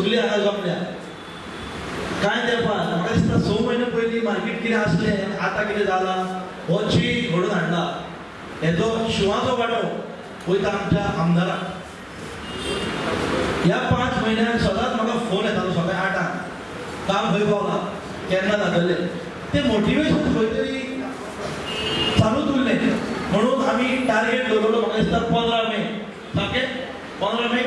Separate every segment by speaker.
Speaker 1: सगळी हांगा जमल्या. कांय तेंपार, म्हाका दिसता 6 म्हयने पयलीं मार्केट कितें आसलें, आतां कितें जालां, हो चेंज घडोवन हाडला. हेजो शिंवाचो वांटो वयता आमच्या आमदाराक. ह्या 5 म्हयन्यान सदांच म्हाका फोन येतालो सकाळी 8आंक, काम खंय पावलां, केन्ना जातलें. तें मोटिवेशन खंय तरी चालूच उरलें म्हणून आमी टार्गेट दवरलो, म्हाका दिसता 15 मे, सारकें 15 मे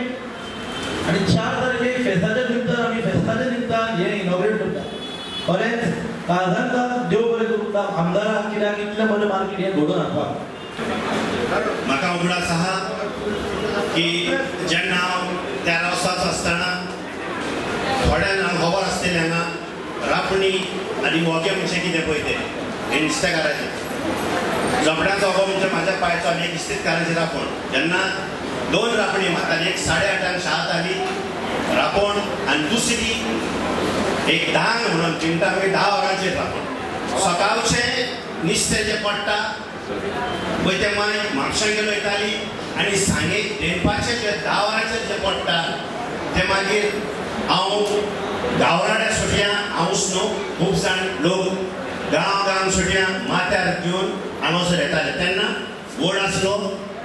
Speaker 1: आनी 4 तारखेक फेस्ताच्या निमतान, आमी फेस्ताच्या निमतान हें इनॉग्रेट करता. खरेंच काळजांतल्यान देव बरें करूं आमदाराक, कित्याक इतलें बरें मार्केट हें घडोवन हाडपाक.
Speaker 2: म्हाका उगडास आहा की जेन्ना हांव 13 वर्साचो आसतना, थोड्यांक खबर आसतलें हांगा रापणी आनी वोगे म्हणजे कितें पळय तें, हे नुस्तेकाराचें. जोपड्यांचो वोगो म्हणजे म्हाज्या पांयचो आनी एक इस्तीदकाराची रापण. जेन्ना दोन रापणी मारताली, एक 8:30 शाळांत आली रापण आनी दुसरी एक 10क म्हणून चिंता मागीर 10 वरांचेर रापण. सकाळचें नुस्तें जें पडटा पळय तें मागीर म्हापशां घेवन वयताली आनी सांगे दनपारचें जें 10 वरांचेर जें पडटा तें मागीर हांव गावराड्या सुटयां, हांवूच न्हू, खूब जाण लोक गांव गांव सुटयां माथ्यार घेवन हांगासर येताले. तेन्ना व्हड आसलो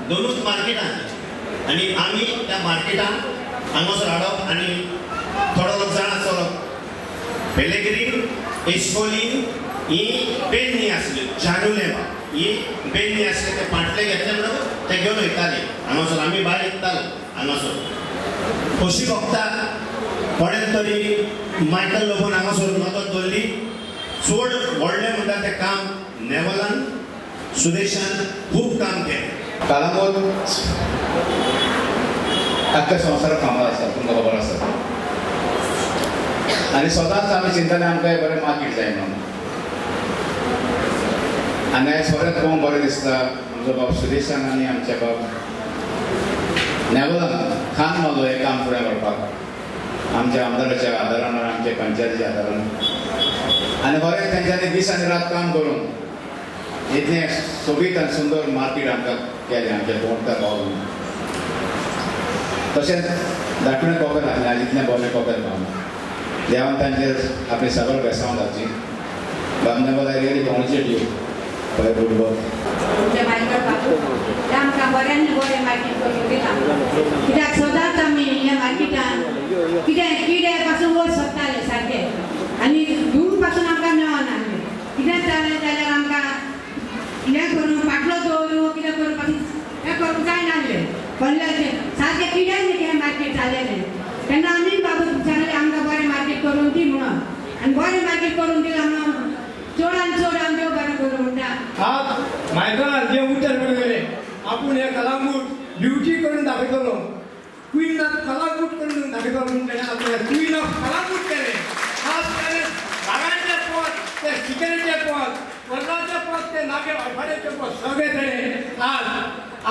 Speaker 2: दोनूच मार्केटान आनी आमी त्या मार्केटान हांगासर हाडप आनी थोडो लोक जाणा आसतलो, पेलेग्रीन, इस्कोलीन ही पेडणी आसली, जानुले ही पेडणी आसली. ते पांटले घेतले म्हणटकूच ते घेवन वयताले हांगासर, आमी भायर विकताले हांगासर. खोशी भोगता कोणें तरी मायकल लोबोन हांगासर नदर दवरली. चड व्हडलें म्हणटा तें काम नेवलान, सुदेशान खूब काम केलें.
Speaker 3: कलंगूट अख्ख्या संवसारात फामाद आसा, तुमकां खबर आसा. आनी सदांच आमी चिंतताले आमकां एक बरें मार्केट जाय म्हणून. आनी आयज खरेंच पळोवंक बरें दिसता, आमचो बाब सुदेशान आनी आमच्या बाब नेवलान खान मारलो हें काम फुडें व्हरपाक, आमच्या आमदाराच्या आदारान आनी आमच्या पंचायतीच्या आदारान. आनी खरेंच तेंच्यांनी दीस आनी रात काम करून इतलें सोबीत आनी सुंदर मार्केट आमकां केलें आमच्या गोंयकार पावून. तशेंच धाकटुणें कपेल आसलें, आयज इतलें बरें कपेल पावना. देवान तांचेर आपली सगळं बेसांव घालची. बाब naval, I really congratulate you for good work.
Speaker 4: आमच्या मायकल बाबू ते आमकां बऱ्यान बरें मार्केट करून दिलां, कित्याक सदांच आमी ह्या मार्केटान कितें किडे पासून वयर सोदताले सारके आनी दूद पासून आमकां मेळनासलें. कितें जालें जाल्यार आमकां हें करून पाटलो दवरूं, कितें करूं पासून हें करूंक जायनासलें. पडल्याचें सारकें किड्यान हें मार्केट जालेलें. तेन्ना आमी बाबू सांगलें, आमकां बरें मार्केट करून दी म्हणून, आनी बरें मार्केट करून दिलां म्हणून चड आनी चड आमी देव बरें करूं म्हणटा.
Speaker 5: आज मायकलान जे उतर करून गेले, आपूण हे कलंगूट ब्युटी करून दाखयतलो, क्वीन ऑफ कलंगूट करून दाखयतलो म्हणून तेणें आपलें क्वीन ऑफ कलंगूट केलें. आज ताणें बागांचें पद, ते सिकेरीचें पद, वर्णाचें पद, ते नागे वायफाड्याचें पद, सगळें ताणें आज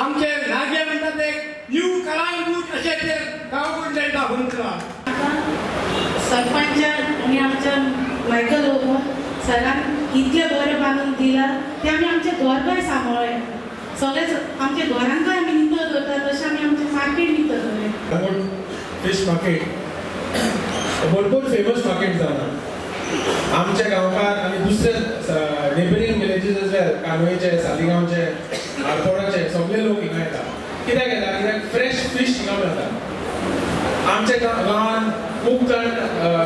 Speaker 5: आमचे नागे म्हणटा ते न्यू कलंगूट अशें ते गांव ताणें दाखोवन दिलां.
Speaker 6: सरपंचान आनी आमच्या मायकल लोबो सरान इतलें बरें बांदून दिलां तें आमी आमचें घरय सांबाळ्ळें. सगळेंच आमच्या घरांकय आमी नितळ दवरता, तशें आमी आमचें मार्केट नितळ दवरलें.
Speaker 7: कलंगूट फिश मार्केट भरपूर फेमस मार्केट जावन आमच्या गांवकार आनी दुसरे नेबरींग विलेजीस एज वेल, कानोयचे, सालिगांवचे, आरपोराचे सगळे लोक हिंगा येता. कित्याक येता? कित्याक फ्रेश फिश हिंगा मेळटा. आमच्या गांवांत खूब जाण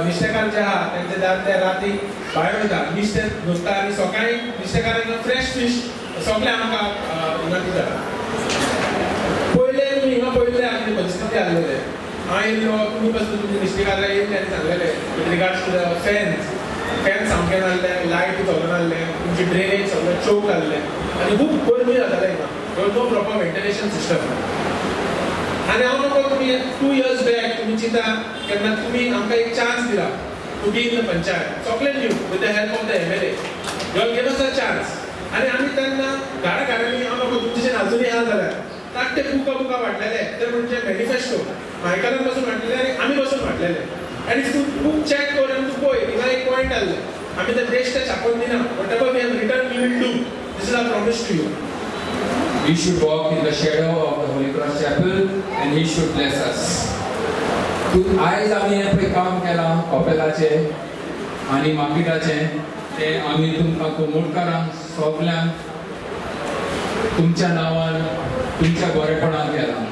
Speaker 7: नुस्तेकार जे आहा, तेंचे दादले राती भायर वयता, नुस्तें धरता आनी सकाळी नुस्तेकारांक फ्रेश फिश सगळे आमकां हिंगा दिता. पयले तुमी हिंगा पळयल्ले आमची परिस्थिती आसलेले. हांव येयल्लो, तुमी पासून तुमचे नुस्तेकार येयल्ले आनी सांगलेले with regards to the fans. Fan सामके नासले, लायट चलनासले, तुमची ड्रेनेज सगळें चोक जाल्लें आनी खूब गरमी जाताले हिंगा. No proper ventilation system. आनी हांव नको, तुमी 2 इयर्स बॅक तुमी चिंता केन्ना तुमी आमकां एक चान्स दिला to be in the panchayat, सगळे new, with the help of the MLA, you all gave us a chance. आनी आमी तेन्ना घरा घरांनी, हांव नको, तुमचे अजुनूय आहा जाल्यार धाकटे बुकां बुकां वांटलेले, ते म्हणजे मॅनिफेस्टो मायकलान पासून वांटलेले आनी आमी पासून वांटलेले. आनी तूं बूक चॅक कर आनी तूं पळय, हिंगा एक पॉयंट आहले, आमी ते बेश्टे छापून दिना. Whatever we have written, we will do. This is our promise to you.
Speaker 8: We should walk in the shadow of the Holy Cross Chapel and he should bless us. तूं आयज आमी हें पळय काम केलां कॉपेलाचें आनी मार्केटाचें, तें आमी तुमकां कोमोडकारांक सगल्यांक तुमच्या नांवान तुमच्या बरेपणान केलां.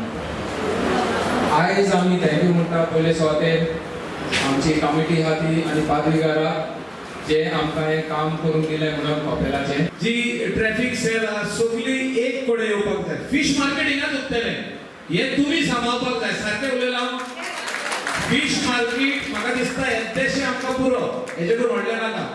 Speaker 8: आयज आमी thank you म्हणटा पयले सुवातेर आमची कमिटी आहा ती आनी पादविगाराक जे आमकां हें काम करूंक दिलें म्हणून कॉपेलाचें.
Speaker 9: जी ट्रॅफिक सेल आहा सगळी एक कडेन येवपाक जाय. फिश मार्केट हिंगाच उरतलें, हें तुमी सांबाळपाक जाय. सारकें उलयलां हांव? फिश मार्केट म्हाका दिसता येद्देशें आमकां पुरो, हेजे करून व्हडलें नाका.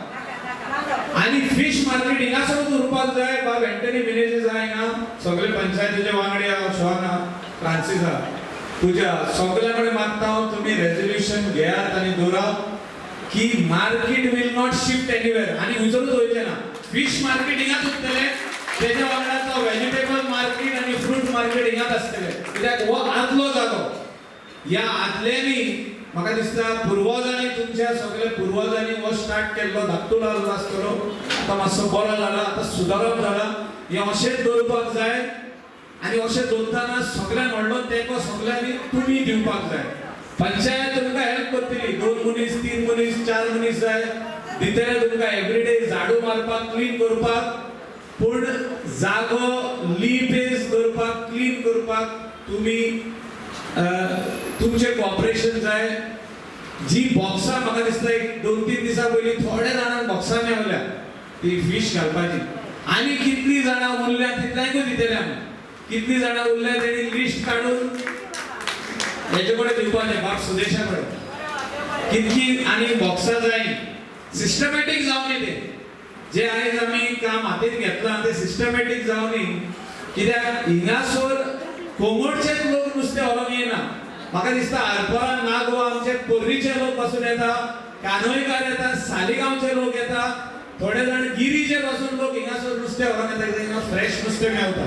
Speaker 9: आनी फिश मार्केट हिंगासरूच उरपाक जाय. बाब एंटनी मिनेजीस आहा हिंगा, सगळे पंचायतीचे वांगडी आहा, शॉन आहा, फ्रांसीस आहा, तुज्या सगल्या कडेन मागता हांव तुमी रेजोल्युशन घेयात आनी दवरात की market will not shift anywhere. आनी खंयसरूच वयचें ना. फिश मार्केट हिंगाच उरतलें, तेज्या वांगडा वेजिटेबल मार्केट आनी फ्रूट मार्केट हिंगाच आसतलें. कित्याक हो आदलो जागो, ह्या आदल्यांनी म्हाका दिसता पुर्वजांनी, तुमच्या सगल्या पुर्वजांनी हो स्टार्ट केल्लो, धाकटो जाल्लो आसतलो, आतां मातसो बरो जाला, आतां सुदारप जाला. हें अशेंच दवरपाक जाय आनी अशें दवरतना सगळ्यान व्हडलो तेंको सगळ्यांनी तुमी दिवपाक जाय. पंचायत तुमकां हेल्प करतली, 2 मनीस 3 मनीस 4 मनीस जाय दितले तुमकां एवरीडे झाडू मारपाक, क्लीन करपाक. पूण जागो लिपेज करपाक, क्लीन करपाक तुमी तुमचें कॉपरेशन जाय. जी बॉक्सां म्हाका दिसता एक 2-3 दिसां पयलीं थोड्या जाणांक बॉक्सां मेवल्या ती फीश घालपाची, आनी कितलीं जाणां उरल्या तितल्यांकूय दितले आमी. कितलीं जाणां उरल्या तेणी लिस्ट काडून हेजे कडेन दिवपाचें, बाब सुदेशा कडेन, कितकी आनी बॉक्सां जाय. सिस्टमॅटीक जावनी तें, जे आयज आमी काम हातीन घेतलां तें सिस्टमॅटीक जावनी. कित्याक हिंगासर कोंगोडचेच लोक नुस्तें व्हरोंक येना. म्हाका दिसता आरपोरा, नागवा, आमचे पर्रीचे लोक पासून येता, कानोयकार येता, सालिगांवचे लोक येता, थोडे जाण गिरीचे पासून लोक हिंगासर नुस्तें व्हरोंक येता, कित्याक हिंगा फ्रेश नुस्तें मेळटा.